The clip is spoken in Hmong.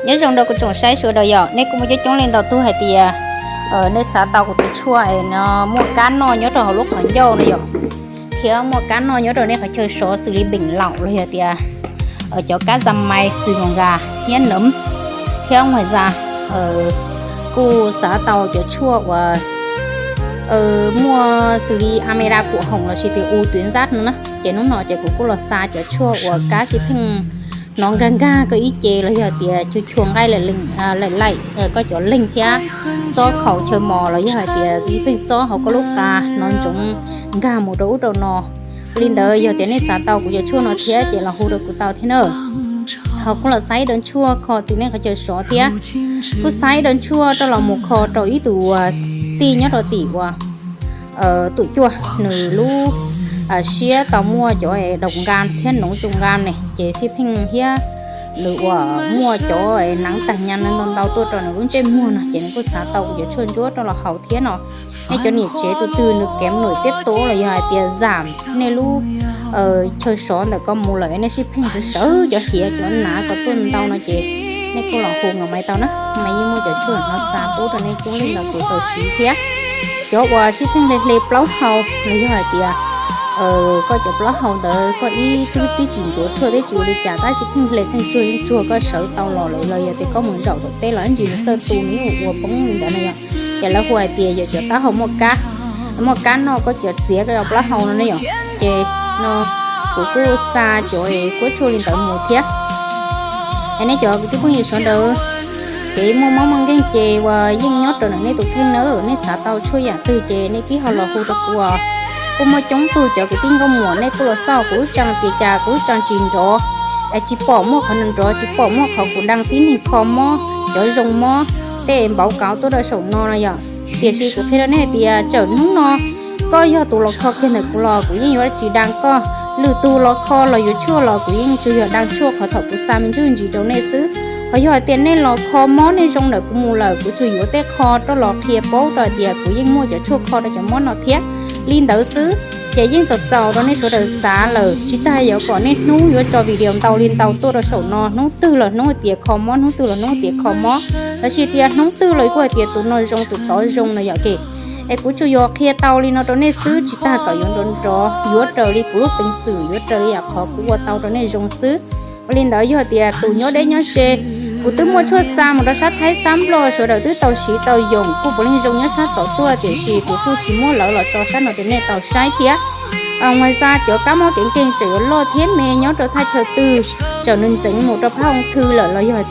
Nyob zoo rau kuv tsoom saib sawv daws yom, nej kuj muaj coob coob leej ntau tug hais tias nej xav tau kuv tus tshuaj es no muaj kab noj nyob rau hauv lub qhov ncauj no yom, thiab muaj kab noj nyob rau nej qhov chaw sov xws li npeem laum los yog tias cov kab za mais xws los nkas thiab nov, thiab ua zas kuj xav tau cov tshuaj uas muaj xws li amera kuam hoom los sis tias u tuv nzab no na. Ces hnub no ces kuv kuj los xa cov tshuaj uas kab sib pheej hnov nkag nkag koj ib ce los yog tias chua chua nqaij laim laim koj cov leeg thiab txob khaus chaw mos los yog hais tias sib pheej txob hauv koj lub qa hnov ntsoov nkag mus rau ub rau no. Li ntawd yog tias nej xav tau kuv cov tshuaj no thiab ces los hu rau kuv tau thiab na. Ho kuj los xa ib daim tshuaj kho tim nej qhov chaw sov thiab. Kuj xa ib daim tshuaj rau los mus kho rau ib tug tij nyob rau tim uas Tuam Cuaj, nws lub siab tau muaj cov daus nkas thiab noov tsu nkas ne, ces sib pheej thiab nws uas muaj cov naav tag nyas ntau ntau tuaj rau nws lub ntsej muag no, ces nws kuj xav tau kuv cov tshuaj ntsuab rau los haus thiab no. Nej cov niam tsev tus twg nws kev nws tiab tuv los yog hais tias zam nej lub chaw sov ntawm koj mus lawm nej sib pheej sawv sawv cov hiav cov naav ko tuaj ntau no ces nej kuj los hu nkaus mas tau na, mas yeej muaj cov tshuaj no xa pub rau nej coob leej ntau tus tau siv thiab. Cov uas sib pheej hle hle plaub hau los yog hais tias koj cov plaub hau ntawd koj ib tug twb tsis ntsuav tshuaj twb tsis ua li cas tab sis pheej hle txheej tsuag yeej tsuag koj sawv tau los lawm los yog tias koj mus zaum tom teb los ib ntsis nws txawj tu nws yeej ua poob li ntawd no yom. Ces lawv hu hais tias yog cov taub hau muaj kab, muaj kab noj koj cov txiav koj cov plaub hau no ne yom. Ces no kuv kuj xa cov kuab tshuaj li ntawd mus thiab. Es nej cov kwv tij phooj ywg sawv daws, kev muaj mob muaj nkeeg ces uas yeej nyob raws ntawm nej tus kheej na, nej xav tau tshuaj yam twg ces nej tib ho los hu rau kuv. Kuj muaj coob tug cov kwv tij nkauj muam nej kuj los xauj kuv lub tsev tias cas kuv lub tsev tsis nrov, tsis pom muaj qhov nrov, tsis pom muaj qhov kuv daj tib neeg kho mob, cov zoo mob, tej npauv kauv tuaj rau saum no no yom. Tiam sis kuv qhia rau nej hais tias tsawm hnub no koj yog tus los kho kiag ntawm kuv los kuv yeej yuav tsis daj koj, lwm tus los kho los yuav tshuaj los kuv yeej tsuas yog daj tshuaj qhov thaum kuv xa me ntsis ntsis rau nej xwb. Ho yog hais tias nej los kho mob nej zoo ntawm kuv mus lawm kuv tsuas yuav tej qho rau los qhia paub rau hais tias kuv yeej muaj cov tshuaj kho rau cov mob no thiab. Li ntawd xwb, ces yeej txaus txaus rau nej sawv daws xav lawm, tsis tas yuav kom nej hnub yuav tso video ntau li ntau tuaj rau saum no, hnub twg los hnub tias kho mob, hnub twg los hnub tias kho mob, los sis tias hnub twg los kuj hais tias tus no zoo tus tod zoo no yom. Ces es kuv tsuas yog qhia tau li no rau nej xwb, tsis tas kom yuav nrov nrov yuav raws li kuv lub peev xwm, yuav raws li yam qhov kuv ua tau rau nej zoo xwb. Ua li ntawd yog tias tus nyob deb nyob ze, kuv twb muaj tshuaj xa mus rau sab Thaib sab Nplog sawv daws twb tau siv tau yoom kuj puav leej zoo nyob sab tom tuaj, tiam sis kuv kuj tsis muab lawv los tso sab no ces nej tau saib thiab. Mas xa cov kab mob kev nkeeg tseem yuav loj thiab me nyob rau thaj chaw twg, txawm nws ntxeev mus rau phab ua thw lawm los yog